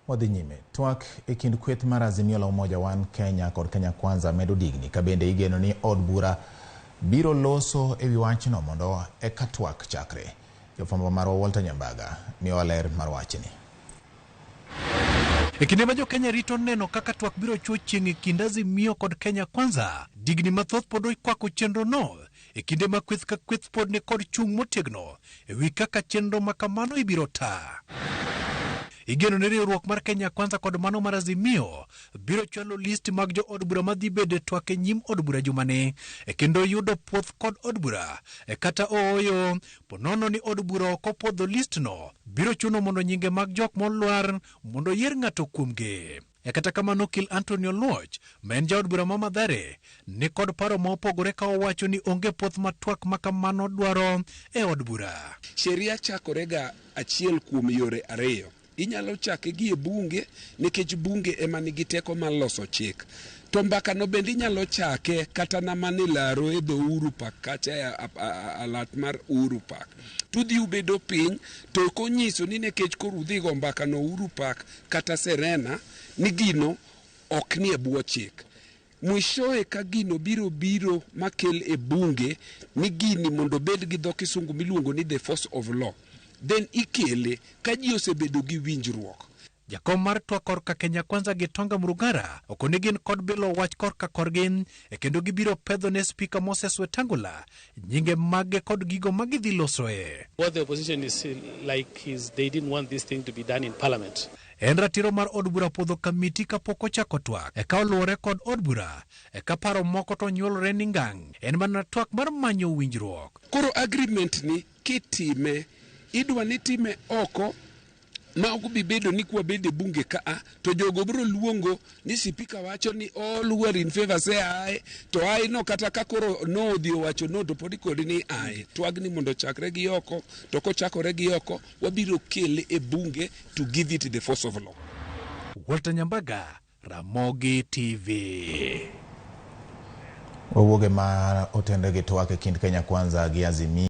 Wadhi nyime. Twak e kind kweth mar Azimio la Umoja One Kenya kod Kenya Kwanza medo digni ka bende igeno ni od bura biro loso e wi wachno mondo eka twak chakre. Jofwambo marwa Walter Nyambaga miyowa ler mar wachni. E kinde ma jo-Kenya rito neno kaka twak biro chuo chieng' e kind Azimio kod Kenya Kwanza, digni mathoth pod okwako chenrono e kinde ma kweth ka kweth pod ni kod chung' motegno e wi kaka chenro ma kamano ibiro ta. Igeno ni riwruok mar Kenya Kwanza kod mano mar Azimio biro chwalo list mag jo od bura madhi bedo e twak e nyim od bura jumani e kendo yudo puoth kod od bura e kata ooyo ponono ni od bura ok opwodho listno biro chuno mondo nyinge mag jok molwar mondo oyier ng'ato kuomgi. E kata kamano okil Anthony Oluoch ma en jaod bura ma Mathare ni kod paro ma opogore ka owacho ni onge puoth ma twak ma kamano dwaro e od bura. Sheria chakorega achiel kuom yore ariyo. Inyalo chake gi e bunge nikech bunge ema nigi teko mar loso chik. To mbakano bende inyalo chake kata na mana e laro e dho Uhuru Park kacha e alat mar Uhuru Park. Tudhi ubedo piny to ok onyiso ni nikech koro udhi go mbakano Uhuru Park kata Serena ni gino ok nie bwo chik. Mwishowe ka gino biro biro makel e bunge ni gini mondo obed gi dho kisungu miluongo ni the force of law, then ikele ka ji osebedo gi winjruok. Jakom mar twak korka Kenya Kwanza Gitonga Murugara okoni gin kod bilo wach korka korgi e kendo gibiro pedho ne Spika Moses Wetangula nyinge mage kod gigo ma gidhi losoe. What the opposition is like is they didn't want this thing to be done in parliament. En ratiro mar od bura puodho kamiti kapok ochako twak eka oluwore kod od bura eka paro moko to nyuolore ni ngang' en mana twak mar manyo winjruok. Koro agreement ni kitime, idwa ni time oko ma ok bi bedo ni kwabedo e bunge ka a to jogo biro luongo ni sipika wacho ni all who are in favor say aye to aye no kata ka koro no odhi owacho no to pod ikodi ni aye. Twagni mondo ochakre gi oko to kochakore gi oko wabiro kele e bunge to give it the force of law. Walter Nyambaga, Ramogi TV. Wawuoge ma otenre gi twak e kind Kenya Kwanza gi Azimio.